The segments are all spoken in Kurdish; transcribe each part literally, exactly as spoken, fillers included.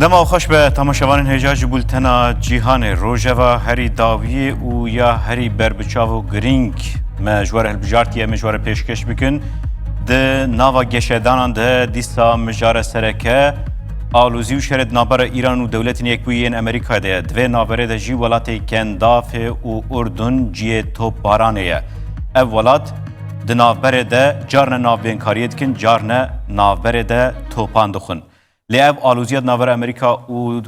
Dema xweş be temaşevanên hêja ji bultena Cîhanê. Rojeva herî dawiyê û ya herî berbiçav û girîng me ji we re hilbijartiye, em ê ji we re pêşkêş bikin. Di nava geşedanan de dîsa mijara sereke alozî û şerê di navbera Îran û Dewletên Yekbûyî yên Amerîkayê de ye. Di vê navberê de jî welatê Kendafê û Urdun cihê topbaranê ye. Ev welat di navberê de carne navbênkariyê dikin, carne navberê de topan dixwin. Lê ev aloziya di navbera Amerîka û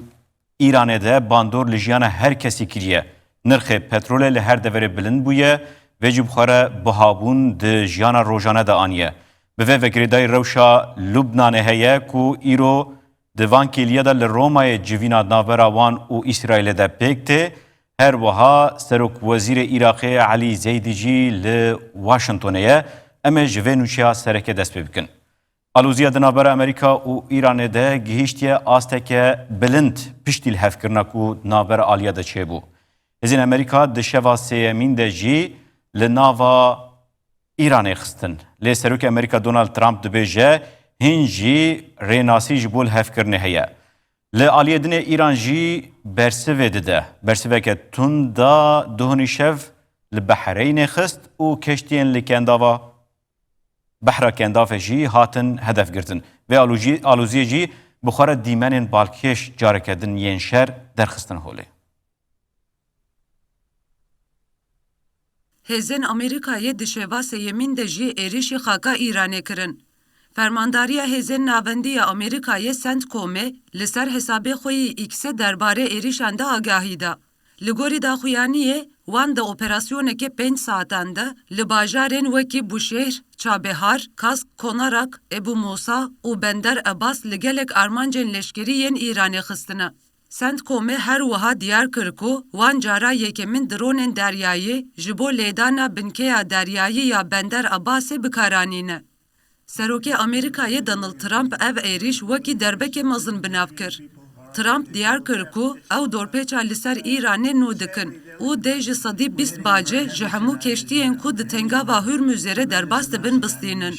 Îranê de bandor li jiyana her kesî kiriye. Nirxê petrolê li her deverê bilind bûye, vê jî bi xwe re bihabûn di jiyana rojane de aniye. Bi vê ve girêdayî rewşa Lubnanê heye ku îro di van kêliya de li Romayê civîna di navbera wan û Îsraîlê de pêk tê. Her wiha Serokwezîrê Iraqê Elî Zeydî jî li Washingtonê ye. Em ê ji vê nûçeya sereke dest pê bikin. Aloziya di navbera Amerîka û Îranê de gihîştiye asteke bilind piştî lihevkirina ku di navbera aliya de çêbû. Hêzên Amerîka di şeva sêyemîn de jî li nava Îranê xistin. Lê Serokê Amerîka Donald Trump dibêje, hîn jî rênasî ji bo lihevkirinê heye. Li aliyê din ê Îran jî bersivê dide. Bersiveke tund da duhunî şev li Behreynê xist û keştiyên li Kendava Behra Kendafê jî hatin hedef girtin. Vê alojî-, aloziyê jî bi xwe re dîmenên balkêş careke din yên şer derxistin holê. Hêzên Amerîkayê di şeva sêyemîn de jî êrîşî xaka Îranê kirin. Fermandariya Hêzên Navendî ya Amerîkayê CENTCOMê li ser hesabê xwe yî X-ê derbarê êrîşan de agahî da. Li gorî daxuyaniyê, wan di operasyoneke pênc saetan de li bajarên wekî Bûşêhr, Çabihar, Kask, Konarak, Ebû Mûsa û Bender Ebas li gelek armancên leşkerî yên Îranê xistine. CENTCOMê her wiha diyar kir ku wan cara yekemîn dronên deryayî ji bo lêdana binkeya deryayî ya Bender Ebasê bi kar anîne. Serokê Amerîkayê Donald Trump ev êrîş wekî derbekê mezin bi nav kir. Trump diyar kir ku ew dorpêça li ser Îranê nû dikin û dê ji sedî bîst bacê ji hemû keştiyên ku di Tengava Hurmuzê re derbas dibin bistînin.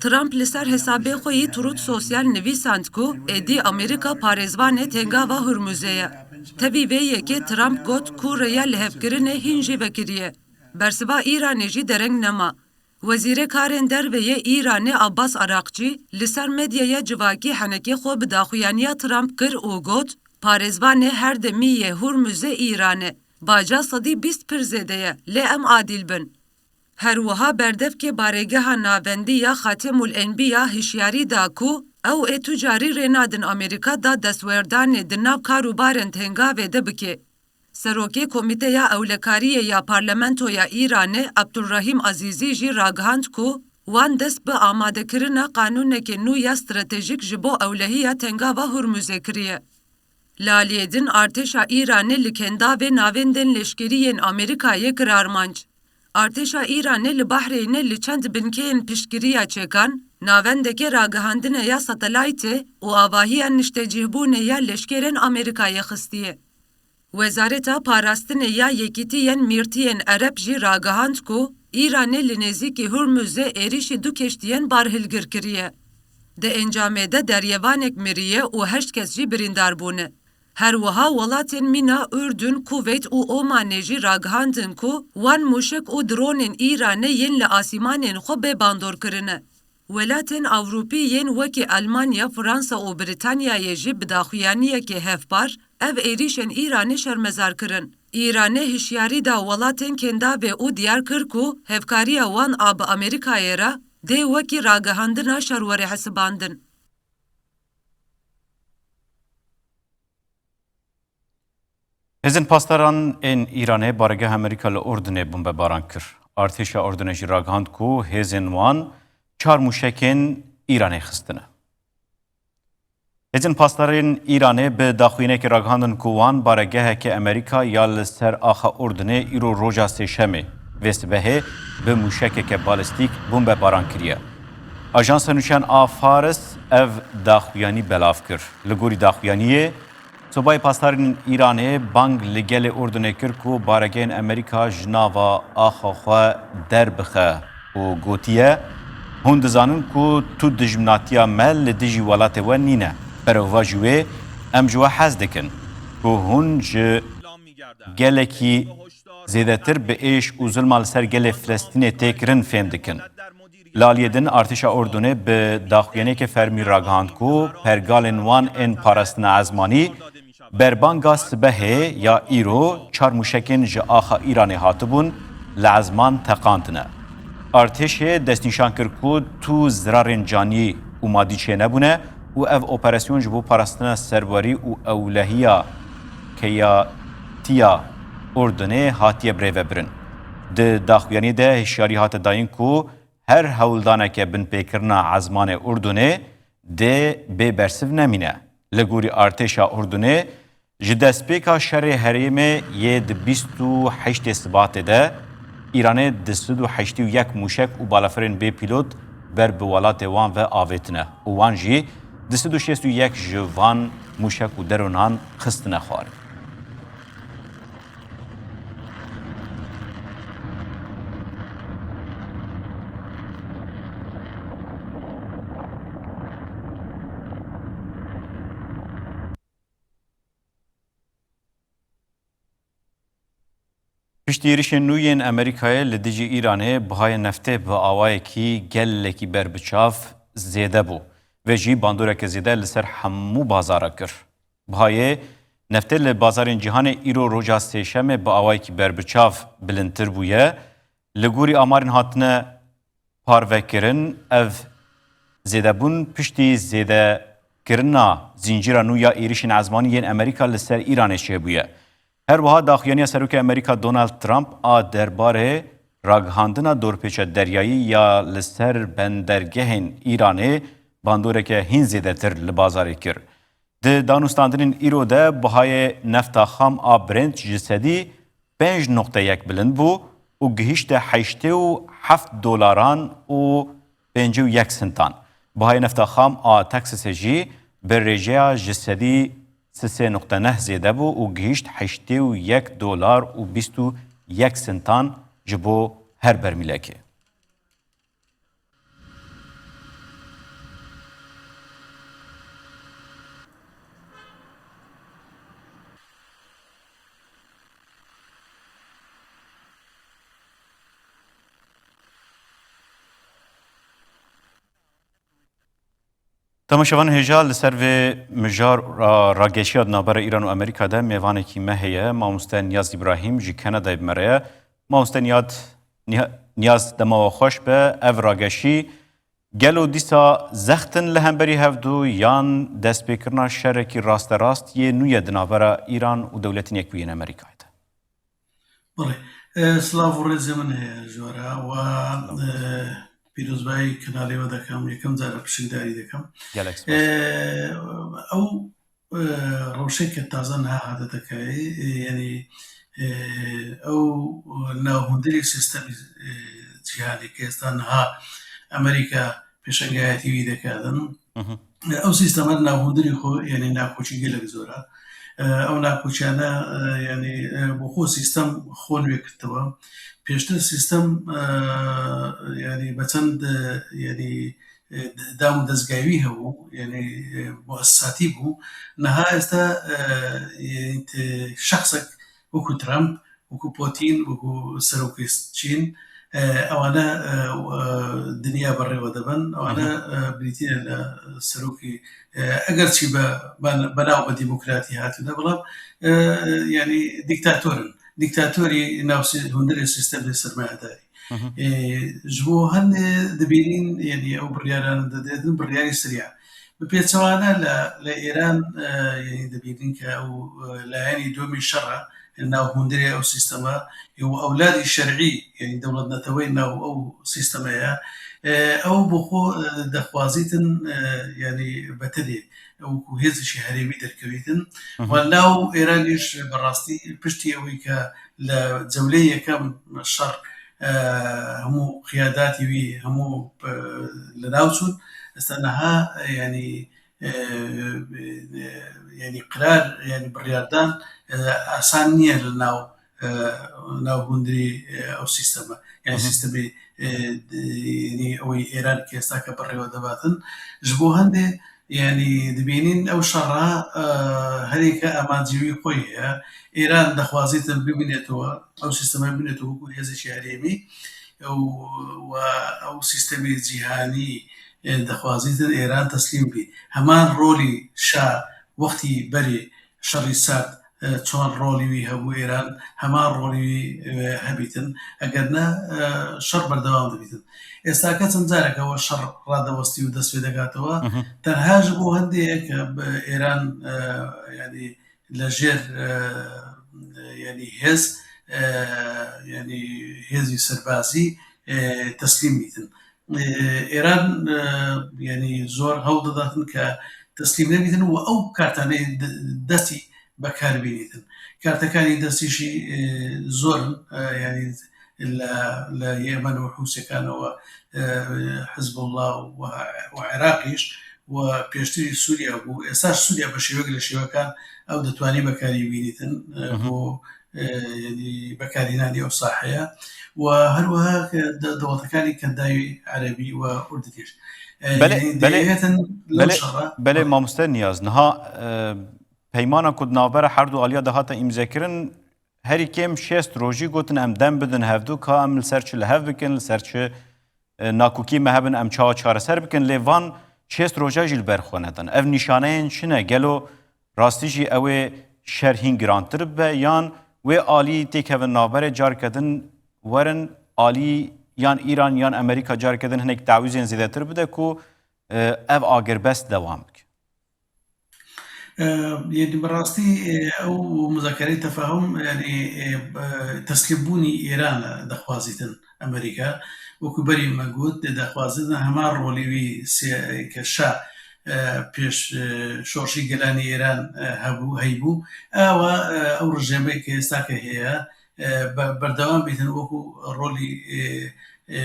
Trump li ser hesabê xwe yî Truth Social nivîsand ku êdî Amerîka parêzvanê Tengava Hurmuzê ye. Tevî vê yekê Trump got ku rêya lihevkirinê hîn jî vekiriye. Bersiva Îranê jî dereng nema. Wezîrê Karên Derve yê Îranê Abbas Araqçî li ser medyaya civakî henekê xwe bi daxuyaniya Trump kir û got, Parêzvanê her demî yê Hurmuzê Îran e. Baca sedî bîst pir zêde ye, lê em adîl bin. Her wiha berdevkê Baregeha Navendî ya Xatemul Enbiya hişyarî da ku ew ê tu carî rê nadin Amerîka da destwerdanê di nav kar û barên Tengavê de bike. Serokê Komîteya Ewlekariyê ya Parlamentoya Îranê Abdulrahîm Azîzî jî ragihand ku wan dest bi amadekirina qanûneke nû ya stratejîk ji bo ewlehiya Tengava Hurmuzê kiriye. Li aliyê din artêşa Îranê li Kendavê navendên leşkerî yên Amerîkayê kir armanc. Artêşa Îranê li Bahreynê li çend binkeyên piştgiriya çekan, navendeke ragihandine ya satelaytê û avahiya niştecihbûnê ya leşkerên Amerîkayê xistiye. Wezareta Parastinê ya Yekîtiyên Mîrtiyên Ereb jî ragihand ku Îranê li nêzîkî Hurmuzê êrîşî du keştiyên barhilgir kiriye. Di encamê de deryevanek miriye û heşt kes jî birîndar bûne. Her wiha welatên mîna Urdun, Kuveyt û Omanê jî ragihandin ku wan mûşek û dronên Îranê yên li asîmanên xwe bê bandor kirine. Welatên Ewropî yên wekî Elmanya, Fransa û Brîtanyayê jî bi daxuyaniyekê hevpar ev êrîşên Îranê şermezar kirin. Îranê hişyarî da welatên Kendavê û diyar kir ku hevkariya wan a bi Amerîkayê re dê wekî ragihandina şer were hesibandin. Hêzên pasdaran ên Îranê baregeha Amerîka li Urdinê bombebaran kir. Artêşa Urdinê jî ragihand ku hêzên wan çar mûşekên Îranê xistine. Hêzên pasdarên Îranê bi daxuyaniyekê ragihandin ku wan baregeheke Amerîka ya li ser axa Urdinê îro roja Sêşemê vê sibehê bi mûşekeke balîstîk bombebaran kiriye. Ajansa nûçeyan a Fars ev daxuyanî belav kir. Li gorî daxuyaniyê, Sobayê Pasdarên Îranê bang li gelê Urdunê kir ku baregehên Amerîka ji nava axa xwe derbixe û gotiye, Hûn dizanin ku tu dijminatiya me li dijî welatê we nîne. Berovajî wê, Em ji we hez dikin ku hûn ji gelekî zêdetir bi êş û zilma li ser gelê Filistînê tê kirin fêm dikin. Li aliyê din, artêşa Urdunê bi daxuyaniyeke fermî ragihand ku pergalên wan ên parastina ezmanî berbanga sibehê ya îro çar mûşekên ji axa Îranê hatibûn li ezman teqandine. Artêşê destnîşan kir ku tu zirarên canî û madî çênebûne û ev operasyon ji bo parastina serwerî û ewlehiya keyatiya Urdunê hatiye birêvebirin. Di daxuyaniyê de hişyarî hate dayîn ku her hewldaneke binpêkirina ezmanê Urdunê dê bê bersiv nemîne. Li gorî artêşa Urdunê, ji destpêka şerê herêmê yê di bîst û heştê Sibatê de Îranê du sed û heştê û yek mûşek û balafirên bê pîlot ber bi welatê wan ve avêtine û wan jî du sed û şêst û yek ji van mûşek û deronan xistine xwarê. Piştî êrişên nû yên Amerîkayê li dijî Îranê bihayê neftê bi awayekî gelekî berbiçav zêde bû. Vê jî bandoreke zêde li ser hemû bazara kir. Bihayê neftê li bazarên cîhanê îro roja Sêşemê bi awayekî berbiçav bilindtir bûye. Li gorî amarên hatine parvekirin, ev zêdebûn piştî zêdekirina zincîra nû ya êrişên ezmanî yên Amerîka li ser Îranê çêbûye. Her wiha daxuyaniya Serokê Amerîka Donald Trump a derbarê ragihandina dorpêça deryayî ya li ser bendergehên Îranê bandoreke hîn zêdetir li bazarê kir. Di danûstandinên îro de bihayê nefta xam a Brent ji sedî pênc noqte yek bilind bû û gihîşte heştê û heft dolaran û pêncî û yek sintan. Bihayê nefta xam a Texasê jî bi rêjeya ji sedî sisê noqte neh zêde bû û gihîşt heştê û yek dolar û bîst û yek sintan ji bo her bermîlekê. Temaşevan hêja, li ser vê mijar ra-, rageşiya di navbera Îran û Amerîka de mêvanekî me heye, mamoste Niyaz Îbrahîm ji Kanadayê bi me re ye. Mamoste Niyad-, Niha-, Niyaz, dema we xweş be. Ev rageşî gelo dîsa zext in li hemberî hevdu yan destpêkirina şerekî rasterast yê nû ye di navbera Îran û Dewletên Yekbûyî yên Amerîkayê de? Belê. E, silav û rêzê min heye ji we re. We, Silav. E, pîrozbayî kanalê we dikim. Yekem car pişikdarî dikim. Gelek spas. E, ew, e, rewşeke taze niha hate dikayê. E, yanî, e, ew nav hundirê sîstemî, e, cîhanê ke êsta niha Amerîka pêşengayetî wî dike din. Hı hı. Ew sîstema navhundirî xwe, yanî nakoçî gelek zor e. Ew nakoçiyane, e, yanî, e, bi xwe sîstem xwe nû girtiwe. Pêştir sîstem, e, yanî bi çend, e, yanî, e, dam û dezgehê wî hebû, yanî, e, muessisatî bû. Niha êsta, e, yanî te şexsek wekî Trump, wekî Putin, wekî serokê Çîn, e, ewane, e, e, dinya berê we dibin. Ewane, Hı hı. e, britî ne li serokê, e, eger çî be, be, be nav be demokratî hatine, belam, e, yanî dîktator in. Dîktatorî nav sî-, hundirê sîstemê sermayedarî. Hı hı. E, ji bo hindê dibînin, yanî ew biryaran didin, biryarî sirî ye. Bi pêçewane li, li Îran, e, yanî dibînin ke ew, e, layenî domî şer e, nav hundirê ew sîstema, û ewladî şerî, yanî dewletneteweyê nav ew sîsteme ye. E, ew bi xwe, e, dixwazîtin, e, yanî betilê, ew ku hêzê jî herêmî derkevîtin. Hı hı. Wella û Îranî ji bi rastî piştî ewî ke li cewleyê yekem şer, e, hemû qiyadatî wî, hemû, e, li nav çûn. Esta niha, e, yanî, e, e, yanî qirar, yanî biryardan, e, asan niye li nav, e, nav hundirî, e, ew sîsteme. Yanî Hı hı. sîstemê, e, de, yanî ew ê Îran ke êsta ke bi rê ve dibatin. Ji bo hindê, یعنی دبینین ئەو شەڕە، ئە، هەرێکە ئامانجی وی خۆی هەیە. ئێران دەخوازیتن ببینێتەوە، ئەو سیستەمە ببینێتەوە وەکو هێزێکی هەرێمی و، و ئەو سیستەمی جیهانی، ئێ، دەخوازیتن ئێران تەسلیم بی. هەمان ڕۆلی شا وەختی بەری شەڕی سارد، ئێ، چۆن ڕۆلی وی هەبوو ئێران هەمان ڕۆلی وی، ئێ، هەبیتن. ئەگەر نە، ئێ، شەڕ بەردەوام دەبیتن. ئێستاکە چەند جارێکەوە شەڕ ڕادەوەستی و دەست پێ دەکاتەوە. تەنها ji بۆ هەندێک کە بە ئێران، ئێ، یعنی لە ژێر، ئێ، یعنی هێز، ئێ، یعنی هێزی سەربازی، ئێ، تەسلیم بیتن. ئێ، ئێران، ئێ، یعنی زۆر هەوڵ دەداتن کە تەسلیم نەبیتن و ئەو کارتانەی د-، دەستی بەکار بینیتن. کارتەکانی دەستیشی، ئێ، زۆرن، ئێ، یعنی لە، لە یەمەن و حوسەکانەوە، ئێ، حزبوڵڵا و، و عێراقیش و پێشتری سووریا بوو. ئێستاش سووریا بە شێوەیەک لە شێوەکان ئەو دەتوانی بەکاری بینیتن، ئێ، بۆ، ئێ، یعنی بەکارهێنانی ئەو ساحەیە و هەروەها کە دە-، دەوڵەتەکانی کەنداوی عەرەبی و ئوردنیش. ئێ، بەلێ، یعنی بەلێ، دەیەوێتن لەو بەلێ، شەڕە. بەلێ، مامۆستا نیاز، نها، ئێ، پەیمانە کو ناوبەرە هەردوو ئالیە دەهاتە ئیمزەکردن، هەری کێم شێست ڕۆژی گوتن ئەم دەم بدن هەڤدوو کا ئەم لەسەر چ لە هەڤ بکن، لەسەر چ، ئێ، ناکوکی مە هەبن ئەم چاوە چارەسەر بکن، لێ ڤان شێست ڕۆژە ژی لە بەر خۆ نەدەن. ئەڤ نیشانەیەن چنە؟ گەلۆ ڕاستی ژی ئەوێ شەر هین گرانتر ببە، یان وێ ئالی تێکەڤن ناوبەرێ جارکە دن وەرن ئالی، یان ئیران یان ئەمریکا جارکە دن هەنێک تاویزێن زێدەتر بدە کو، ئێ، ئەڤ ئاگربەست دەوام بکە؟ ئێ، یعنی بەڕاستی، ئێ، ئەو مزاکەرەی تەفاهم، یعنی، ئێ، بە-، تەسلیمبوونی ئێرانە دەخوازیتن ئەمریکا. وەکو بەری مە گوت، دەخوازن هەمان ڕۆلی وی سێ-، کە شا، ئێ، پێش، ئێ، شۆڕشی گەلانی ئێران، ئێ، هەبوو، هەیبوو. ئەوە، ئێ، ئەو ڕژێمەی کە ئێستا کە هەیە، ئێ، بە-، بەردەوام بیتن وەکو ڕۆلی، ئێ، ئێ،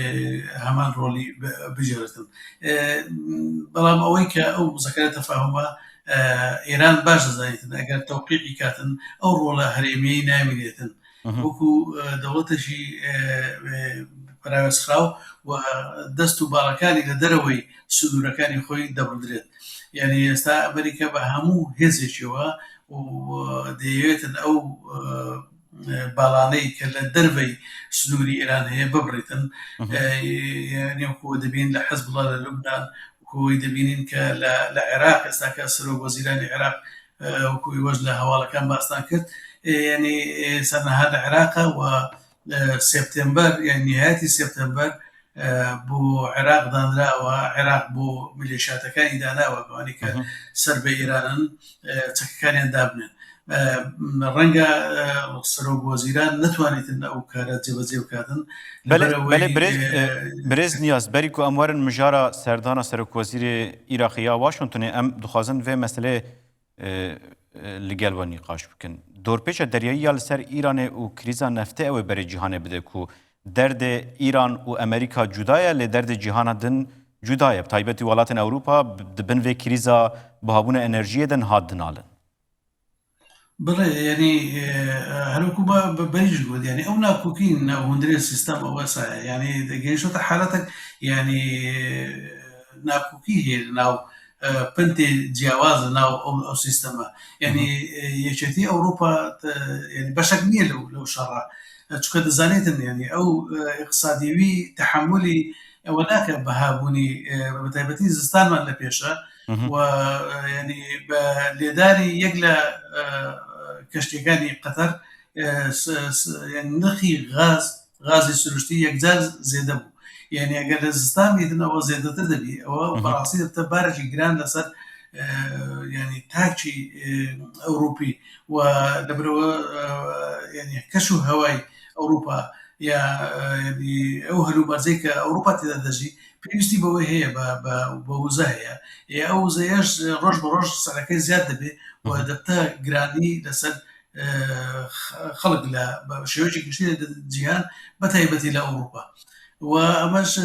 هەمان ڕۆلی ب-، بجێرتن. ئێ، بەڵام ئەوەی کە ئەو مزەکەرە تەفاهمە، ئێ، ئێران باش دەزانیتن، ئەگەر تەوقیعی کاتن ئەو ڕۆڵە هەرێمیەی نامینێتن. وەکو، ئێ، دەوڵەتێکی، ئێ، ئێ، پەراوێزخراو و دەست و باڵەکانی لە دەرەوەی سنوورەکانی خۆی دەبڕدرێت. یعنی ئێستا ئەمریکا بە هەموو هێزێکیەوە و دەیەوێتن ئەو، ئێ، باڵانەی کە لە دەرەوەی سنووری ئێران هەیە ببڕیتن. ئێ، یعنی وەکو دەبین لە حزبوڵا لە لوبنان، وەکو دەبینین کە لە، لە عێراق ئێستا کە سەرۆک وەزیرانی عێراق، ئێ، وەکو ئێوەش لە هەواڵەکان باستان کرد، ئێ، یعنی، ئێ، سەرنەها لە عێراقە و، ئێ، سێپتێمبەر، یعنی نهایەتی سێپتێمبەر، ئێ، بۆ عێراق دانراوە، عێراق بۆ میلیشیاتەکانی داناوە، ئەوانەی کە سەر بە ئێرانن، ئێ، چەکەکانیان دابنێن. ئێ، ڕەنگە، ئێ، سەرۆک وەزیران نەتوانیتن ئەو کارە جێبەجێ بکاتن. بەلێ، لەبەرەوەی، بەلێ، برێز، ئێ، ئێ، برێز نیاز، بەری کو ئەم وەرن مژارە سەردانە سەرۆک وەزیرێ ئیراقی یا واشنگتنێ، ئەم دخوازن vê meselê e, e, li gel we nîqaş bikin. Dorpêça deryayî ya li ser Îranê û krîza neftê ew ê berê cîhanê bide ku derdê Îran û Amerîka cuda ye, lê derdê cîhana din cuda ye. Bi taybetî welatên Ewropa bi-, di bin vê krîza bihabûna enerjiyê de niha dinalin. Belê, yanî, e, herwekû me bi-, berî jî got, yanî ew nakokî nav hundirê sîstem ew wesa ye. Yanî gehiştote haletek, yanî, e, nakokî heye li nav e, pintê ciyawaz li nav ew, ew sîstema. Yanî, e, Yeketî Ewropa, e, yanî beşek niye lew, lew şerra. E, çuka dizanêtin, yanî ew, e, îqtisadî wî tehemulî ewe nake bihabûnî, e, bi taybetî zistanman li pêş e. We, e, yanî bi lêdarî yek le, e, keştîyekanî Qeter, e, s-, s-, yanî nirxî gaz, gazê siruştî yekcar zêde bû. Yanî eger li zistan bîtin, ewa zêdetir dibî. Ewa bi rastî dibite barekî giran li ser, e, yanî takî, e, Ewropî. We li vir ewe, e, yanî keş û hewayê Ewropa ya, e, yanî ew helûmerzê ke Ewropa tê de dijî, pêwîstî bi wê heye, bi, bi, bi wize heye. Ê ew wize ye ji roj bi roj sehrekê ziyad dibê. We dibite giranî li ser e, xelk li şêwekî giştî li cîhan, bi taybetî li Ewropa. Û ew ji,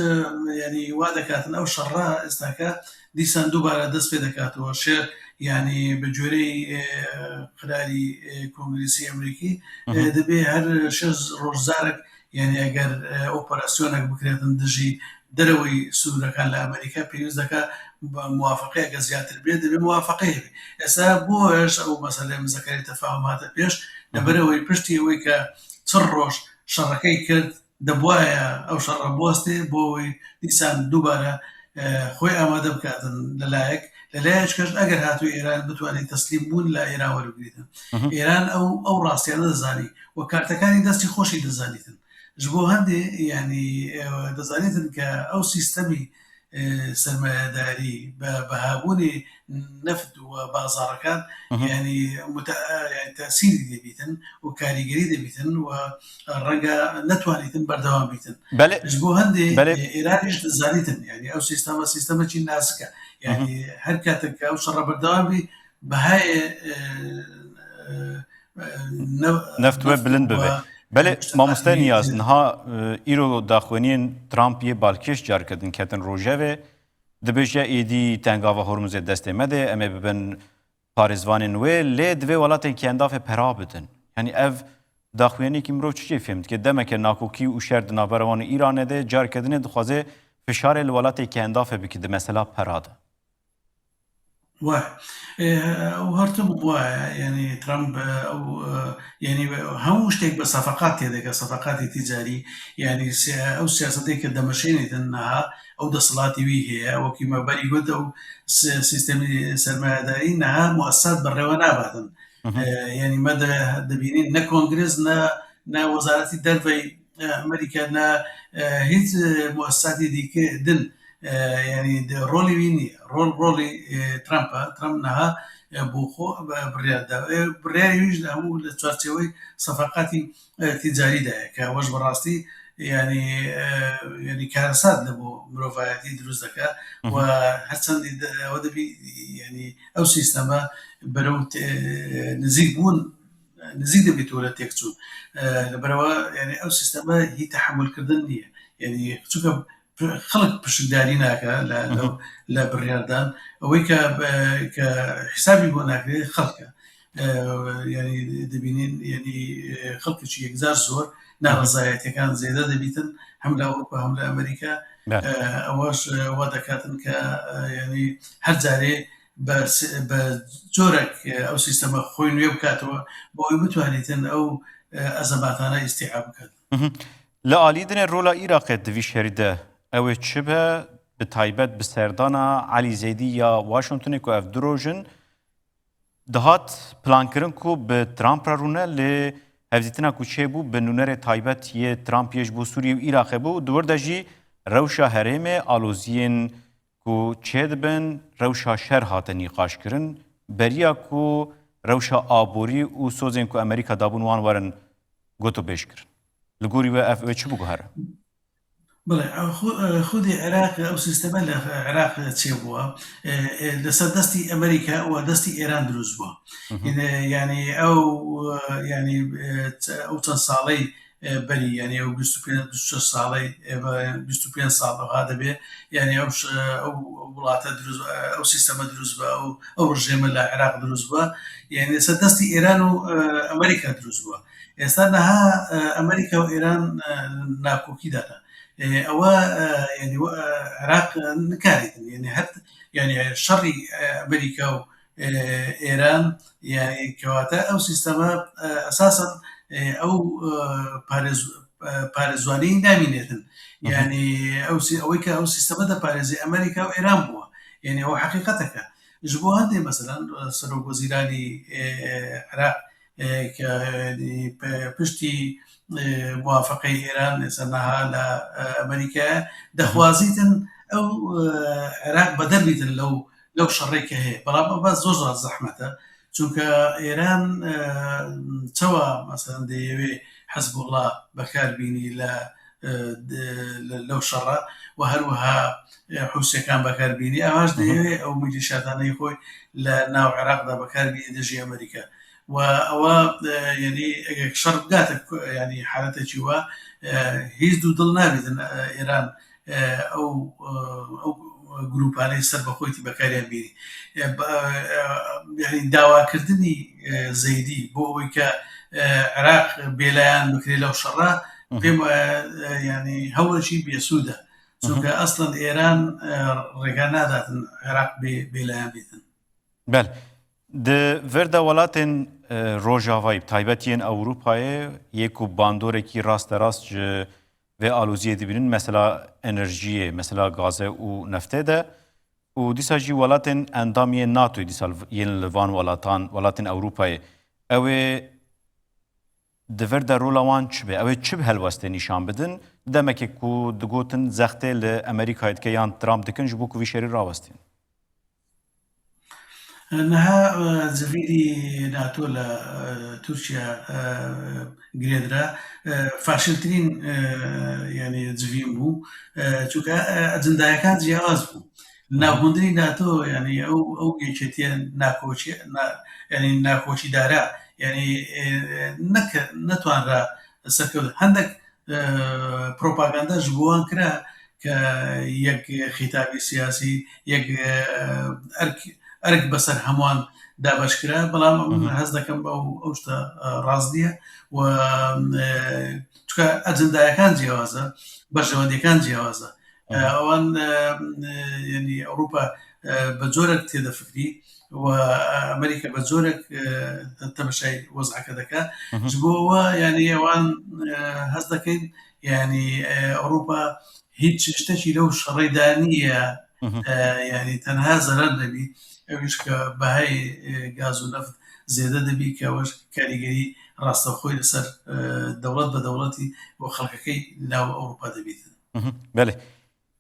yanî, wa dikatin ew şerra êstake dîsan dubare dest pê dikatin. Şer, yanî, bi cûreyî, e, qirarî, e, Kongresî Amerîkî, e, dibê her şeş roj zarek, yanî, eger, e, operasyonek bikirêtin dijî dereweyî sînoreke li Amerîka, pêwîst dike موافقەیەکە زیاتر بێ، دەبێ موافقەیە بێ. ئێستا بۆش ئەو مەسەلەی مزەکەری تەفاهم هاتە پێش، لەبەرەوەی پشتی ئەوەی کە چڕ ڕۆژ شەڕەکەی کرد، دەبوایە ئەو شەڕە بوەستێ بۆ ئەوەی دیسان دووبارە، ئە، خۆی ئامادە بکاتن لەلایەک. لەلایەک کەش ئەگەر هاتوو ئێران بتوانێت تەسلیم بوون لە ئێران وەربگریتن. ئێران ئەو، ئەو ڕاستیانە دەزانی و کارتەکانی دەستی خۆشی دەزانیتن. ژ بۆ هەندێ، یعنی، ئێوە دەزانیتن کە ئەو سیستەمی، ئێ، سەرمایەداری بە بەهابوونی نەفت و بازاڕەکان، یعنی، متە-، یعنی، تەسیری دەبیتن و کاریگەری دەبیتن و ڕەنگە نەتوانیتن بەردەوام بیتن. بەلێ. ژ بۆ هەندێ، بەلێ. ئێ، ئێرانیش دەزانیتن، یعنی، ئەو سیستەمە سیستەمە چی ناسکە. یعنی، هەر کاتێک کە ئەو شەڕە بەردەوام بی، بەهای، ئێ، ئێ، ئێ، نە-، نەفت وێ نەفت بلند و ببێ. بەلێ، مامۆستای نیاز، نها، ئێ، ئیرۆ داخوێنیên Trump yê balkêş car kedin ketin rojevê. Dibêje êdî tengava Hormuzê destê me de, em ê bibin parêzvanên wê, lê divê welatên kendafê pera bidin. Yanî ev daxuyaniyekî mirov çi jê fêm dike? Demeke nakokî û şer di navbera wan û Îranê de car kedinê dixwaze fişarê li welatê kendafê bike di mesela pera de. Weh. Ê, ew her tim waya, yanî Trump, e, ew, e, yanî hemû ştek bi sefeqat tê dike, sefeqatê tîcarî, yanî si-, ew siyasetê ke demeşênê din niha, ew desthilatê wî heye, wekî me berî got, ew si-, sîstemê sermayedarî niha muesesat bi rêwe nabatin. E, yanî me de dibînî ne kongres, ne, ne wezaretî dervey, e, Amerîka, ne, e, hîç, e, muesesatî dîke din, e, yanî de rolê wî nîye. Rol, rolê, e, Trump e. Trump niha, e, bo xwe, e, biryar da. E, biryarê wî jî hemû li çarçeweyê sefeqatî, e, tîcarî de ye, ke we ji bi rastî, yanî, e, yanî karesat li bo mirovayetî dirust dike. Hı hı. We her çendî de, ew dibî, yanî ew sîsteme berew te-, nizîk bûn, nizîk dibî tore têk çûn. E, li berewa, yanî ew sîsteme hî tehemulkirdin nîye. Yanî çunke p-, xelk pişikdarî nake le, Hı hı. le, le biryardan. Ewê ke, e, ke hesabî bo nakirê xelk e. E, yanî dibînin, yanî, e, xelkekî yekcar zor, Hı hı. narezayetekan zêde dibîtin, hem le Ewropa hem le Amerîka. Bele. E, ewa ji, e, wa dekatin ke, e, yanî her carê be si-, be corek, e, ew sîstema xwe nûye bikatwe, bo ew bitwanîtin ew, e, ezematana îstîab bikin. Hı hı. Li alî dinê rola Iraqê di vî şerî de ew ê çi be, bi taybet bi serdana Elî Zeydî ya Washingtonê ku ev du roj in, dihat plankirin ku bi Trump re rûne, lê hevdîtina ku çêbû bi nûnerê taybet yê Trump yê ji bo Sûriyê û Iraqê bû. Di wir de jî rewşa herêmê, aloziyên ku çêdibin, rewşa şer hate nîqaşkirin, beriya ku rewşa aborî û sozên ku Amerîka dabûn wan werin gotûbêjkirin. Li gorî we ev wê çi biguhere? Belê, xwe-, xwedî Iraq, ew sîsteme li Iraq çêbûye. E, e, li ser destî Amerîka û destî Îran dirust bû. Hı hı. Yine, yanî ew, e, yanî, e, ç-, ew çend saley, e, berî, yanî ew bîst û pênc, bîst û şeş saley, e, be-, bîst û pênc sal wiha dibe. Yanî ew ş-, ew wilate dirust, e, ew sîsteme dirust bû, ew, ew rejîme li Iraq dirust bû. Yanî li ser destî Îran û, e, Amerîka dirust bû. Êsta niha, e, Amerîka û Îran, e, nakokî de ne. E, ewa, e, yanî, e, Iraq, e, nikarîtin. Yanî her, yanî şerî, e, Amerîka û, e, Îran, yanî kewata ew sîstema, e, esasen, e, ew, e, parêz-, e, parêzwanî namînetin. Hı hı. Yanî ew sî-, ewê ke ew sîstema de parêzê Amerîka û Îran bû. Yanî ew heqîqeteke. Ji bo hindê, meselan, serokwezîranî, e, Iraq, e, ke, e, pe-, piştî, e, muwafeqeyê Îran, mesela niha li, e, Amerîkaya, Hı hı. dixwazîtin ew, e, Iraq bedel bîtin lew, lew şerê ke heye. Belam ev zor zor zehmet e. Çunke Îran, e, çawa, mesela, dê yê wê Hizbullah bekar bînî li, e, de, li, lew şerê û her wiha, e, Hûsiyekan bekar bînî. Ev haş Hı hı. dê yê wê ew milîşyatanê xwe li nav Iraq de bekar bînî dijî Amerîka. Û ewa, e, yanî eger şer bigate ku, yanî haletekî wa, e, hîç dûdil nabîtin, e, Îran, e, ew, e, ew grûpanê serbixwe tî bekariyan bînî. E, ba-, e, yanî dawakirdinî, e, Zeydî bo ewê ke, e, Iraq bêlayan bikirê lew şerê, Hı hı. pê ma, e, yanî hewlekî bêsûd e. Çunke eslen Êran, e, rêka nadatin Iraq bê, bêlayan bîtin. Bel, di vir de welatên, e, Rojavayî, bi taybetî yên Ewropayê, yê ku bandorekî rasterast ji vê aloziyê dibînin, mesela enerjiyê, mesela gaze û neftê de, û dîsa jî welatên endam yên NATOyê dîsa li v-, yên li van welatan, welatên Ewropayê, ew ê di vir de rola wan çi be? Ew ê çi bi helwestê nîşan bidin? Demekê ku digotin zextê li Amerîkayê dike yan Trump dikin ji bo ku vî şerî rawestên. Niha, e, civînî NATO li, e, Tirkiye, e, girêdira, e, faşiltirîn, e, yani civîn bû. E, çunke, e, ecindayekan ciyawaz bû. Li nav hundirî NATO, yani ew, ew yeketiye nakoçî, na, yani nakoçîdara, yani, e, nek-, netwanra serkewt. Hendek, e, propaganda ji bo wan kira ke yek xîtabî siyasî, yek, e, erk, erk beser hemwan dabeş kira, belam min hez dekim ew, ew tişta, e, rast niye. Û, e, çunke ecindayekan ciyawaz e, berjewendiyêkan ciyawaz e. E, ewan, e, e, yani Ewropa, e, bi corek tê de fikrî û, e, Amerîka bi corek, e, temaşayê wez'eke dike. Ji bo we, yani ewan, e, hez dekin, yani, e, Ewropa hîç tiştekî lew şerê daniye, e, yani tenha zerer nebî. Ew jî ke behayê, e, gaz û neft zêde dibî, ke ew jî karîgerî rastexwe li ser, e, dewlet bi dewletî û xelkekê li nav Ewropa dibîtin. Belê.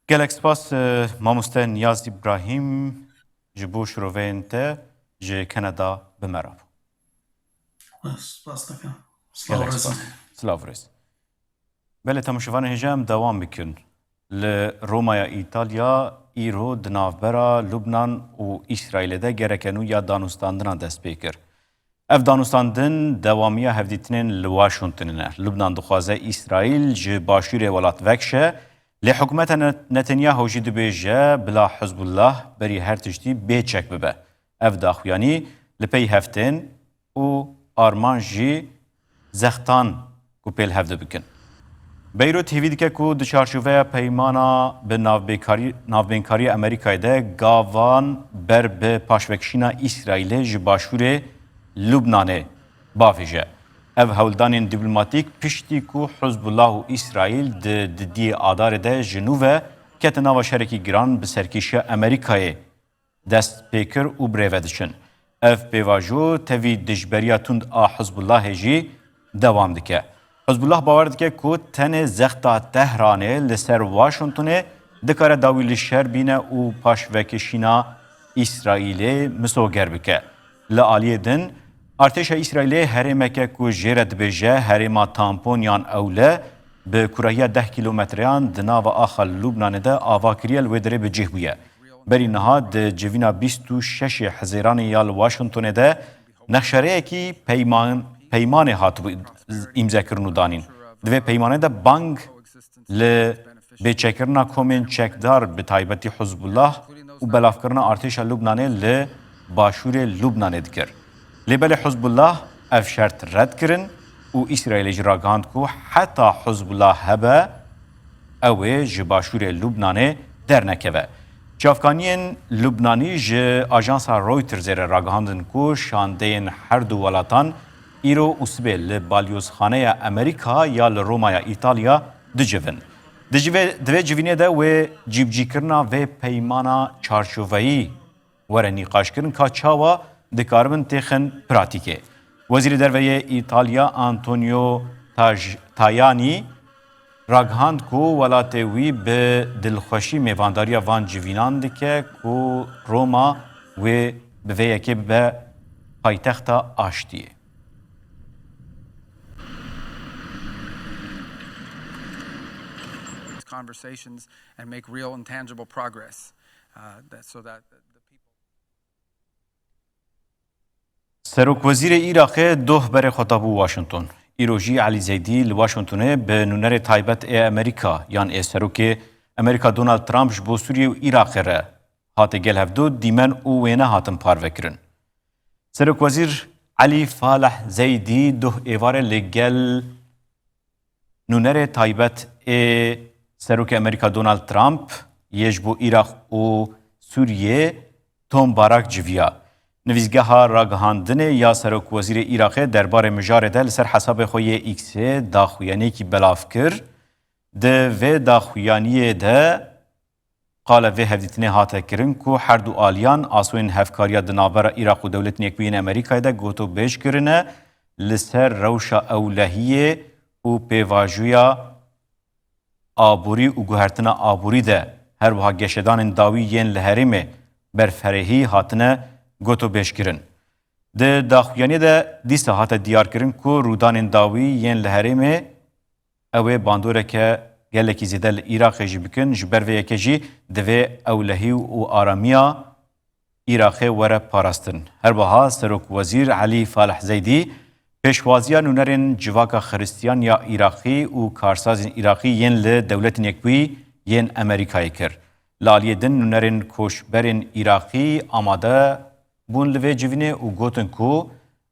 Gelek spas, e, mamoste Niyaz Îbrahîm, ji bo şiroveyên te ji Kanada bi me re bû. Spas dikim. Silav û rêz. Silav û rêz. Belê, temaşevanên hêja, em dewam bikin. Li Romaya Îtalya îro di navbera Lubnan û Îsraîlê de gereke nû ya danûstandina dest pê kir. Ev danûstandin dewamiya hevdîtinên li Washingtonê ne. Lubnan dixwaze Îsraîl ji başûrê welat vekişe, lê hikûmeta Ne-, Netanyahu jî dibêje bila Hizbullah berî her tiştî bê çek bibe. Ev daxuyanî li pey heftên û armanc jî zextan ku pêl hev dibikin. Beyrût hêvî dike ku di çarçoveya peymana bi navbêkarî-, navbênkariya Amerîkayê de gavan ber bi paşvekişîna Îsraîlê ji başûrê Lubnanê bavêje. Ev hewldanên dîplomatîk piştî ku Hizbullah û Îsraîl di didiyê Adarê de ji nû ve ketin nava şerekî giran bi serkêşiya Amerîkayê dest pê kir û bi rê ve diçin. Ev pêvajo tevî dijberiya tund a Hizbullahê jî dewam dike. Hizbullah bawer dike ku tenê zexta Tehranê li ser Washingtonê dikare dawî li şer bîne û paşvekişîna Îsraîlê misoger bike. Li aliyê din, artêşa Îsraîlê herêmeke ku jê re dibêje herêma tampon yan ewle, bi kurahiya deh kîlometreyan di nava axa Lubnanê de ava kiriye, li wê derê bi cih bûye. Berî niha di civîna bîst û şeşê Hizêranê ya li Washingtonê de nexşereyekî peyman-, peymanê hatibû îmzekirin û danîn. Di vê peymanê de bang li bêçekirina komên çekdar, bi taybetî Hizbullah, û belavkirina artêşa Lubnanê li başûrê Lubnanê dikir. Lê belê Hizbullah ev şert red kirin û Îsraîlê jî ragihand ku heta Hizbullah hebe, ew ê ji başûrê Lubnanê dernekeve. Çavkaniyên Lubnanî ji ajansa Reutersê re ragihandin ku şandeyên her du welatan îro û sibê li balyozxaneya Amerîka ya li Romaya Îtalya dicivin. Di civê-, di vê civînê de wê cîbicîkirina vê peymana çarçoveyî were nîqaşkirin ka çawa dikaribin têxin pratîkê. Wezîrê Derve yê Îtalya Antonio Taj-, Tajani ragihand ku welatê wî bi dilxweşî mêvandariya van civînan dike ku Roma wê bi vê yekê bibe paytexta aştiyê. Conversations and make real and tangible progress, uh, that, so that the, the people Serokwezîrê Iraqê doh berê xwe dabû Washington. Îro jî Elî Zeydî li Washingtonê bi nûnerê taybet ê Amerîka yan ê Serokê Amerîka Donald Trump ji bo Sûriyê û Iraqê re hate gel hevdu dîmen û wêne hatin parvekirin. Serokwezîr Elî Faleh Zeydî doh êvarê li gel nûnerê taybet ê Serokê Amerîka Donald Trump yê ji bo Îraq û Sûriyê Tom Barak civiya. Nivîsgeha ragihandinê ya Serokwezîrê Îraqê derbarê mijarê de li ser hesabê xwe yê X-ê daxuyaniyekî belav kir. Di vê daxuyaniyê de qala vê hevdîtinê hate kirin ku her du aliyan asûyên hevkariya di navbera Îraq û Dewletên Yekbûyî yên Amerîkayê de gotobêj kirine li ser rewşa ewlehiyê û pêvajoya aborî û guhertina aborî de, her wiha geşedanên dawî yên li herêmê berfirehî hatine gotobêjkirin. Di daxuyaniyê de dîsa hate diyarkirin ku rûdanên dawî yên li herêmê ew ê bandoreke gelekî zêde li Iraqê jî bikin, ji ber vê yekê jî divê ewlehî û aramiya Iraqê were parastin. Her wiha Serokwezîr Elî Falih Zeydî pêşwaziya nûnerên Civaka Xiristiyan ya Iraqî û karsazên Iraqî yên li Dewletên Yekbûyî yên Amerîkayê kir. Li aliyê din nûnerên koçberên Iraqî amade bûn li vê civînê û gotin ku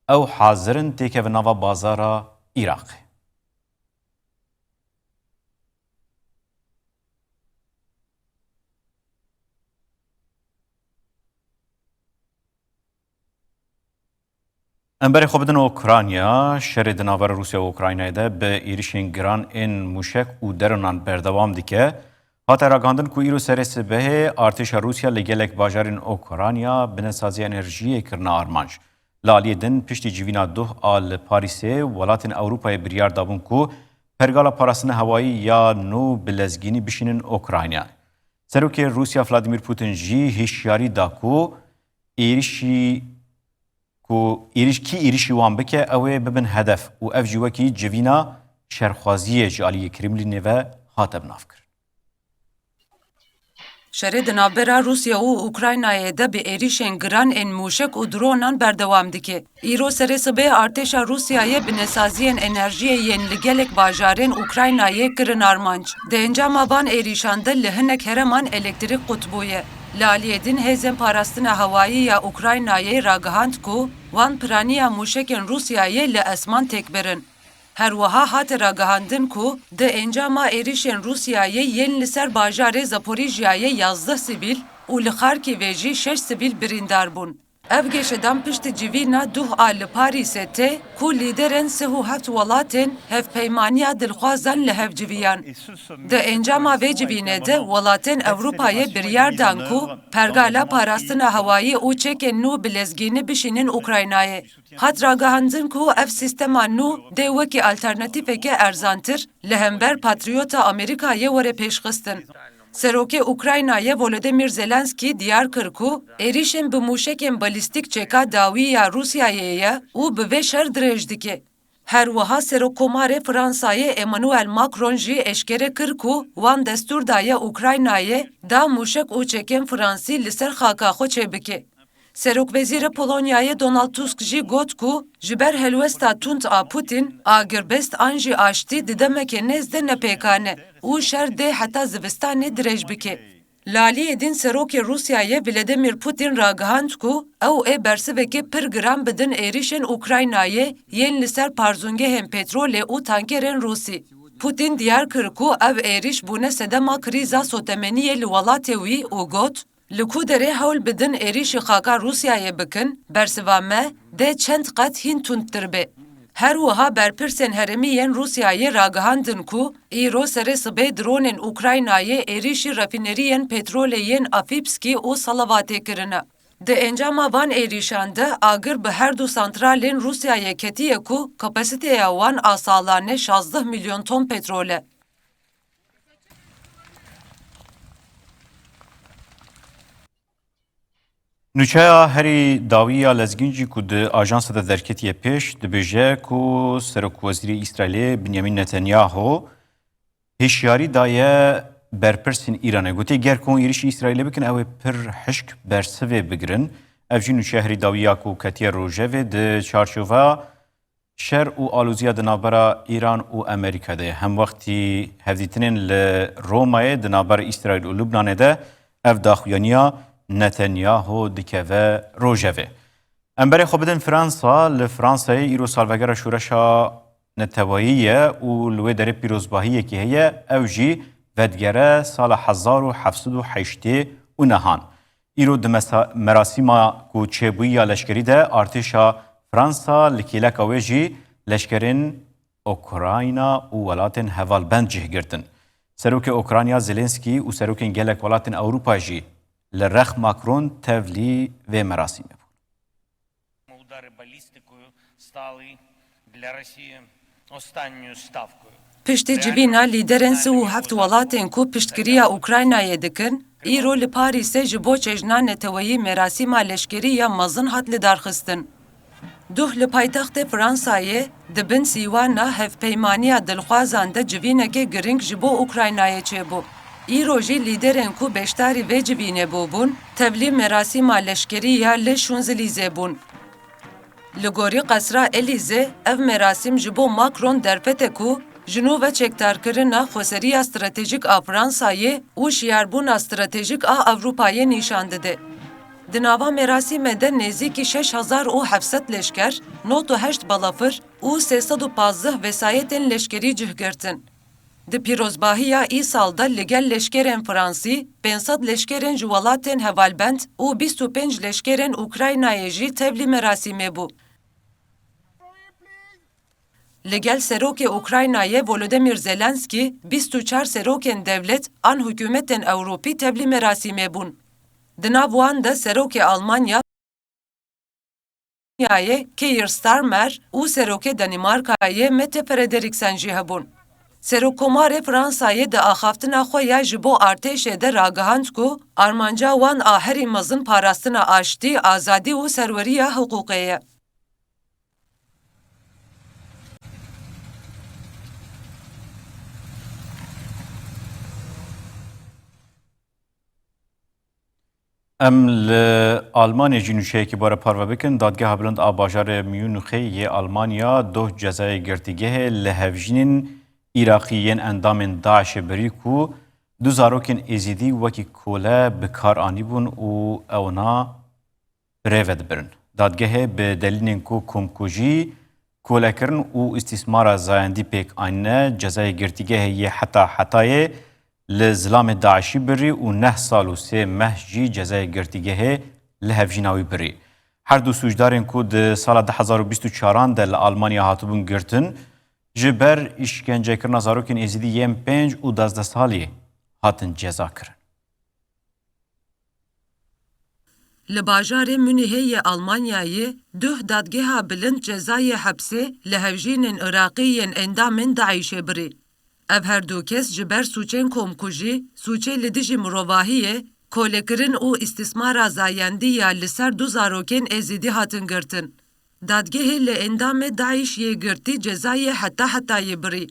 ew hazir in têkevin nava bazara Iraqê. Em berê xwe bidin Ukrayna. Şerê di navbera Rûsya û Ukraynayê de bi êrişên giran ên mûşek û dronan berdewam dike. Hate ragihandin ku îro serê sibehê artêşa Rûsya li gelek bajarên Ukrayna binesaziya enerjiyê kirine armanc. Li aliyê din piştî civîna duh a li Parîsê, welatên Ewropayê biryar dabûn ku pergala parastina hewayî ya nû bi lezgînî bişînin Ukrayna. Serokê Rûsya Vladimir Putin jî hişyarî da ku êrişî, ku êriş, kî êrişî wan bike, ew ê bibin hedef û ev jî wekî civîna şerxwaziyê ji aliyê Kremlînê ve hate binavkirin. Şerê di navbera Rûsya û Ukraynayê de bi êrişên giran ên mûşek û dronan berdewam dike. Îro serê sibê artêşa Rûsyayê binesaziyên enerjiyê yên li gelek bajarên Ukraynayê kirin armanc. Di encama van êrişan de li hinek herêman elektrîk qut bûye. Li aliyê din hêzên parastina hewayî ya Ukraynayê ragihand ku wan piraniya mûşekên Rûsyayê li esman têk birin. Her wiha hate ragihandin ku di encama êrişên Rûsyayê yên li ser bajarê Zaporîjyayê yazdeh sivîl û li Xarkîvê jî şeş sivîl birîndar bûn. Ev geşedan piştî civîna duh a li Parîsê tê ku lîderên sih û heft welatên Hevpeymaniya Dilxwazan li hev civiyan. Di encama vê civînê de welatên Ewropayê biryar dan ku pergala parastina hewayî û çekên nû bi lezgînî bişînin Ukraynayê. Hat ragihandin ku ev sîstema nû dê wekî alternatîfeke erzantir li hember Patriota Amerîkayê were pêşxistin. Serokê Ukraynayê Volodymyr Zelenskî diyar kir ku êrişên bi mûşekên balîstîk çeka dawî ya Rûsyayê ye û bi vê şer dirêj dike. Her wiha Serokkomarê Fransayê Emmanuel Macron jî eşkere kir ku wan destûr daye Ukraynayê da mûşek û çekên Fransî li ser xaka xwe çêbike. Serokwezîrê Polonyayê Donald Tusk jî got ku ji ber helwesta tund a Putin, agirbest an jî aştî di demeke nêz de ne pêkan e û şer dê heta zivistanê dirêj bike. Li aliyê din Serokê Rûsyayê Vladimir Putin ragihand ku ew ê bersiveke pir giran bidin êrişên Ukraynayê yên li ser parzûngehên petrolê û tankerên Rûsî. Putin diyar kir ku ev êriş bûne sedema krîza sotemeniyê li welatê wî û got, Li ku derê hewl bidin êrîşî xaka Rûsyayê bikin, bersiva me dê çend qet hîn tundtir be. Her wiha berpirsên herêmî yên Rûsyayê ragihandin ku îro serê sibê dronên Ukraynayê êrîşî refîneriyên petrolê yên Afîpskî û Salavatê kirine. Di encama van êrîşan de agir bi her du santralên Rûsyayê ketiye ku kapasiteya wan a salane şazdeh milyon ton petrol e. Nûçeya herî dawî ya Lezgîn jî ku di ajansa de derketiye pêş, dibêje ku Serokwezîrê Îsraîlê Binyamin Netanyahu hişyarî daye berpirsên Îranê. Gotiye, ger ku êrîşî Îsraîlê bikin, ew ê pir hişk bersivê bigirin. Ev jî nûçeya herî dawî ya ku ketiye rojevê di çarçova şer û alozîya di navbera Îran û Amerîka de ye. Hemwextî hevdîtinên li Romayê di navbera Îsraîl û Lubnanê de ev daxuyaniya Netanyahu dikeve rojevê. Em berê xwe bidin Fransa. Li Fransayê îro salvegera şoreşa neteweyî ye û li wê derê pîrozbahiyekî heye. Ew jî vedigere sala hezar û heft sed û heştê û nehan. Îro di mesa-, merasîma ku çêbûyî ya leşkerî de artêşa Fransa li kêleka wê jî leşkerên Ukrayna û welatên hevalbend cih girtin. Serokê Ukrayna Zelensky û serokên gelek welatên Ewropa jî li rex Macron tevlî vê merasîmê bûn. Удары балістикою стали для Росії останньою ставкою. Piştî civîna lîderên sî û heft welatên ku piştgiriya Ukraynayê dikin, îro li Parîsê ji bo cejna neteweyî merasîma leşkerî ya mezin hat lidarxistin. Duh li paytextê Fransayê di bin sîwana hevpeymaniya dilxwazan de civîneke girîng ji bo Ukraynayê çêbû. Îro jî lîderên ku beşdarî vê civînê bûbûn, tevlî merasîma leşkerî ya li Şûnzilîzê bûn. Li gorî Qesra Elîze, ev merasîm ji bo Macron derfet e ku ji nû ve çekdarkirina xweseriya stratejîk a Fransayê û şiyarbûna stratejîk a Ewropayê nîşan dide. Di nava merasîmê de nêzîkî şeş hezar û heft sed leşker, nod û heşt balafir û sê sed û pazdeh vesayetên leşkerî cih girtin. Di pîrozbahiya îsal de li gel leşkerên Fransî, pênc sed leşkerên ji welatên hevalbend û bîst û pênc leşkerên Ukraynayê jî tevlî merasîmê bû. Li gel serokê Ukraynayê Volodymyr Zelensky, bîst û çar serokên dewlet an hikûmetên Ewropî tevlî merasîmê bûn. Di nav wan de serokê Almanya, Almanyayê Keir Starmer û serokê Danîmarkayê Mette Frederiksen jî hebûn. Serokkomarê Fransayê di axaftina xwe ya ji bo artêşê de ragihand ku armanca wan a herî mezin parastina aştî, azadî û serweriya hiqûqê ye. Em li Almanyê jî nûçeyekî bare parve bikin. Dadgeha Bilind a bajarê Munîxê yê Almanya doh cezayê girtîgehê li hevjînên Iraqî yên endamên DAIŞê birî ku du zarokên Êzidî wekî kole bi kar anîbûn û ewna bi rê ve dibirin. Dadgehê bi delîlên ku komkujî, kolekirin û îstîsmara zayendî pêk anîne, cezayê girtîgehê yê heta hetayê li zilamê DAIŞî birî û neh sal û sê meh jî cezayê girtîgehê li hevjîna wî birî. Her du sûcdarên ku di sala du hezar û bîst û çaran de li Almanya hatibûn girtin, ji ber îşkencekirina zarokên Êzidî yên pênc û duwazdeh salî hatin cezakirin. Li bajarê Munîhê yê Almanyayê duh dadgeha bilind cezayê hepsê li hevjînên Iraqî yên endamên DAIŞê birî. Ev her du kes ji ber sûcên komkujî, sûcê li dijî mirovahiyê, kolekirin û îstîsmara zayendî ya li ser du zarokên Êzidî hatin girtin. Dadgehê li endamê DAIŞ yê girtî cezayê heta hetayê birî.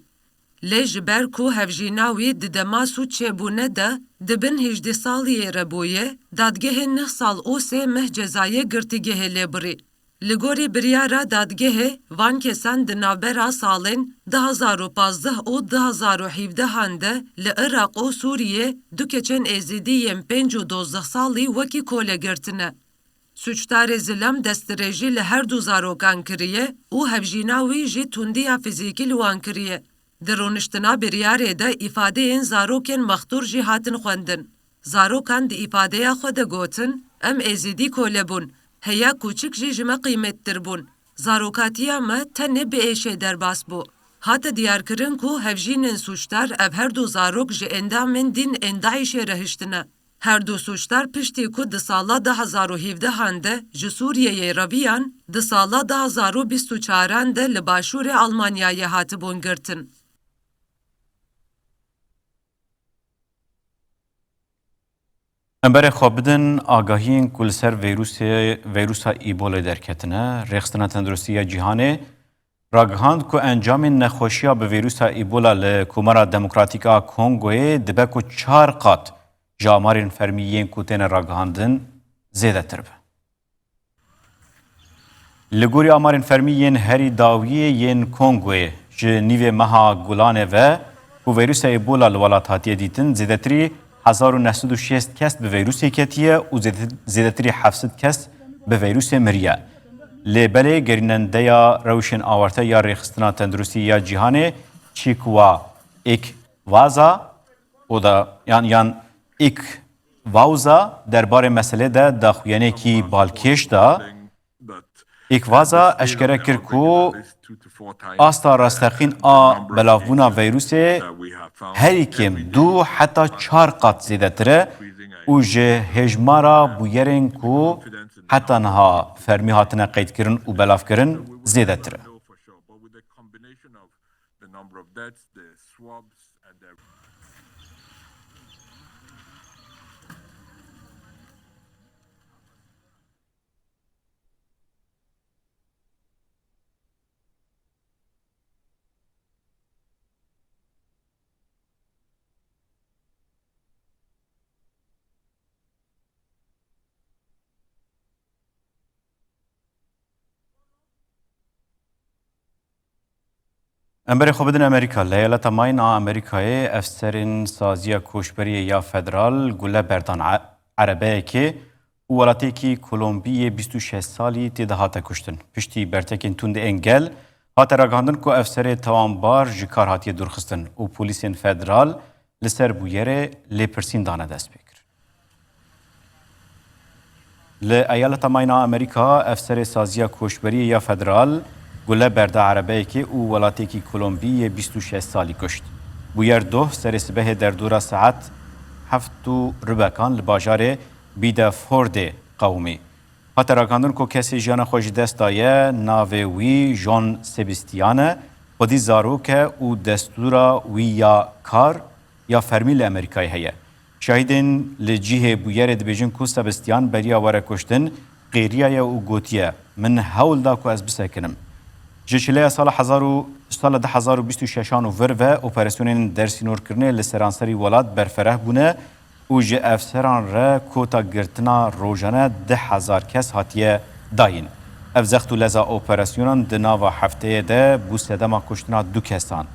Lê ji ber ku hevjîna wî di dema sûc çêbûne de di bin hêjdeh saliyê re bûye, dadgehê neh sal û sê meh cezayê girtîgehê lê birî. Li gorî biryara dadgehê, van kesan di navbera salên du hazar û pazdeh û du hazar û hevdehan de li Iraq û Sûriyê du keçên Êzidî yên pênc û dozdeh salî wekî kole girtine. Sûcdarê zilam destdirêjî li her du zarokan kiriye û hevjîna wî jî tundiya fizîkî li wan kiriye. Di rûniştina biryarê de îfadeyên zarokên mextûr jî hatin xwendin. Zarokan di îfadeya xwe de gotin, em Êzidî kole bûn, heya kûçik jî ji me qîmettir bûn. Zarokatiya me tenê bi êşê derbas bû. Hate diyarkirin ku hevjînên sûcdar ev her du zarok ji endamên din ên DAIŞê re hiştine. Her du sûcdar piştî ku di sala du hazar û hevdehan de ji Sûriyeyê reviyan, di sala du hazar û bîst û çaran de li başûrê Almanyayê hatibûn girtin. Em berê xwe bidin agahiyên ku li ser vîrusê, vîrusa Îbolê derketine. Rêxistina Tenduristî ya Cîhanê ragihand ku encamên nexweşiya bi vîrusa Îbola li Komara Demokratîk a Kongoyê dibe ku çar qat ji amarên fermî yên ku têne ragihandin zêdetir be. Li gorî amarên fermî yên herî dawiyê yên Kongoyê, ji nîvê meha Gulanê ve ku vîrusa Ebola li welat hatiye dîtin, zêdetirî hezar û neh sed û şêst kes bi vîrusê ketiye û zêde-, zêdetirî heft sed kes bi vîrusê miriye. Lê belê gerînendeya rewşên awarte ya Rêxistina Tenduristî ya Cîhanê, Chikwa Ikwaza, Oda, yan, yan Îkvaza derbarê meselê de daxuyaniyekî balkêş da. Îkvaza eşkere kir ku asta rasteqîn a belavbûna vîrusê herî kêm du heta çar qat zêdetir e û ji hêjmara bûyerên ku heta niha fermî hatine qeydkirin û belavkirin zêdetir e. Em berê xwe bidin Amerîka. Li eyaleta Maine a Amerîkayê efserên Saziya Koçberiyê ya Federal gule berdan e-, erebeyekê û welatiyekî Kolombiyê bîst û şeş salî tê de hate kuştin. Piştî bertekên tund ên gel, hate ragihandin ku efserê tawanbar ji kar hatiye dûrxistin û polîsên federal li ser bûyerê lêpirsîn dane destpêkirin. Li eyaleta Maine a Amerîka, efserê Saziya Koçberiyê ya Federal gule berda erebeyekê û welatiyekî Kolombiyê bîst û şeş salî kuşt. Bûyer doh serê sibehê derdora saet heft û rubekan li bajarê Bidefordê qewimî. Hate ragihandin ku kesê jiyana xwe ji dest daye, navê wî John Sebastian e, xwedî zarok e û destûra wî ya kar ya fermî li Amerîkayê heye. Şahidên li cihê bûyerê dibêjin ku Sebastian beriya were kuştin qêriyaye û gotiye, "Min hewl da ku ez bisekinim." Ji çileya sala hezar û, sala du hezar û bîst û şeşan û vir ve operasyonên dersînorkirinê li seranserî welat berfereh bûne û ji efseran re kota girtina rojane du hezar kes hatiye dayîn. Ev zext û leza operasyonan di nava hefteyê de bû sedema kuştina du kesan.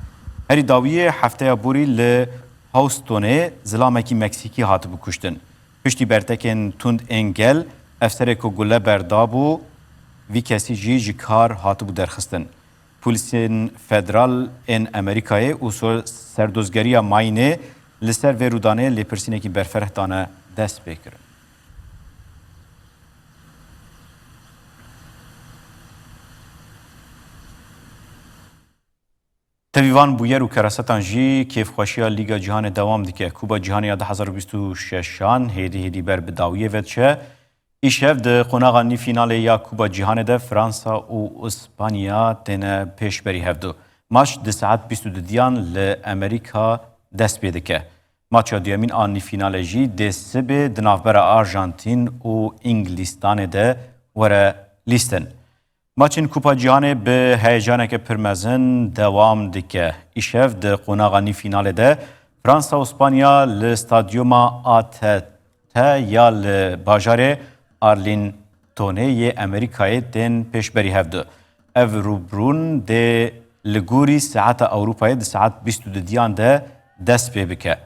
Herî dawiyê hefteya borî li Houstonê zilamekî Meksîkî hatibû kuştin. Piştî bertekên tund ên gel, efserê ku gule berdabû, vî kesî jî ji kar hatibû derxistin. Polîsên federal ên Amerîkayê û so-, serdozgeriya Mayînê li ser vê rûdanê lêpirsînekî berfereh dane destpêkirin. Tevî van bûyer û kerasetan jî kêfxweşiya Lîga Cîhanê dewam dike. Kupa Cîhanê ya du hezar û bîst û şeşan hêdî hêdî ber bi dawiyê ve diçe. Îşev di qonaxa nî fînalê ya Kupa Cîhanê de Fransa û Îspanya têne pêşberî hevdu. Maç di saet bîst û dudiyan li Amerîka dest pê dike. Maça duyemîn a nî fînalê jî dê sibê di navbera Arjantîn û Îngilîstanê de were lîstin. Maçên Kupa Cîhanê bi heyecaneke pir mezin dewam dike. Îşev di qonaxa nî fînalê de Fransa û Spanya li stadyuma A T T ya li bajarê Arlingtonê yê Amerîkayê tên pêşberî hevdu. Ev rûbirûn dê li gorî saeta Ewropayê di saet bîst û dudiyan de dest pê bike.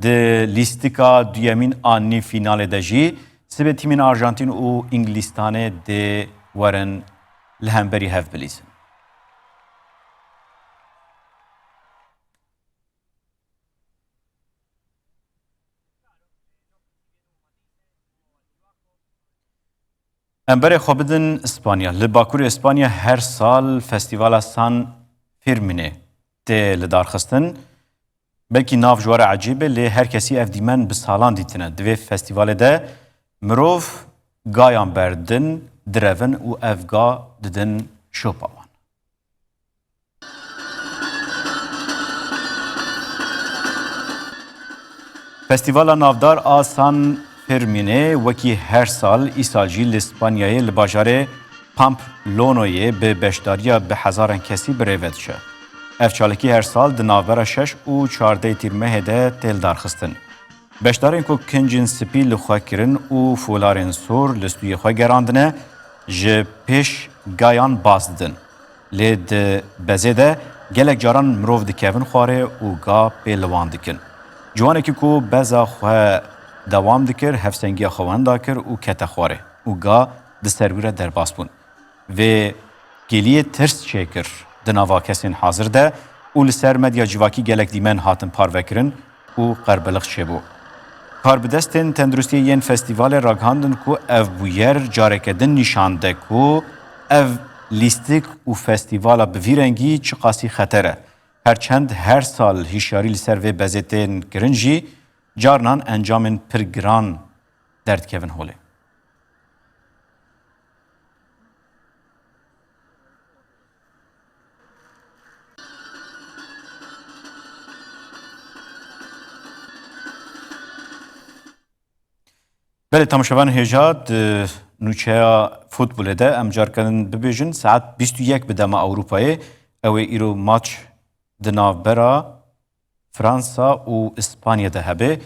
Di lîstika duyemîn a nîv fînalê de jî sibê tîmên Arjantîn û Îngilîstanê dê werin li hemberî hev bilîzin. Em berê xwe bidin Îspanya. Li Bakurê Îspanya her sal Festîvala San Fermînê tê lidarxistin. Belkî nav ji we re ecêb be, lê her kesî ev dîmen bi salan dîtine. Di vê festîvalê de mirov gayan berdin, direvin û ev ga didin şopa wan. Festîvala navdar a San Fermînê wekî her sal, îsal jî li Spanyayê li bajarê Pamplonoyê bi beşdariya bi hezaran kesî bi rê ve diçe. Ev çalakî her sal di navbera şeş û çardeh tîrmehê de tê lidarxistin. Beşdarên ku kincên spî li xwe kirin û folarên sor li stûyê xwe gerandine, ji pêş gayan baz didin. Lê di bezê de gelek caran mirov dikevin xwarê û ga pê li wan dikin. Ciwanekî ku beza xwe dewam dikir, hevsengiya xwe wenda kir û kete xwarê û ga di ser wî re derbas bûn. Vê kêliyê tirs çêkir di nava kesên hazir de û li ser medya civakî gelek dîmen hatin parvekirin û qerbelix çêbû. Karbidestên tenduristiyê yên festîvalê ragihandin ku ev bûyer careke din nîşan de ku ev lîstik û festîvala bi vî rengî çiqasî xeter e. Her çend her sal hişyarî li ser vê bezê tên kirin jî, carnan encamên pir giran derdikevin holê. Belê, temaşevanên hêja, di nûçeya futbolê de em carkerin bibêjin, saet bîst û yek bi dema Ewropayê, ew ê îro maç di navbera Fransa û Îspanya de hebe.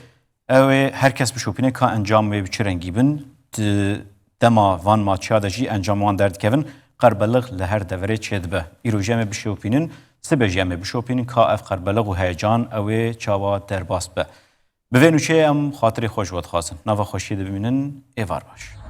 Ew ê her kes bişopîne ka encam wê bi çi rengî bin. Di dema van maçya de jî encam wan derdikevin, qerbelix li her deverê çêdibe. Îro jî em ê bişopînin, sibê jî em ê bişopînin ka ev qerbelix û heyecan ew ê çawa derbas be. Bi vê nûçeyê em xatirê xwe ji we dixwazin. Nava xweşiyê de bimînin, êvar baş.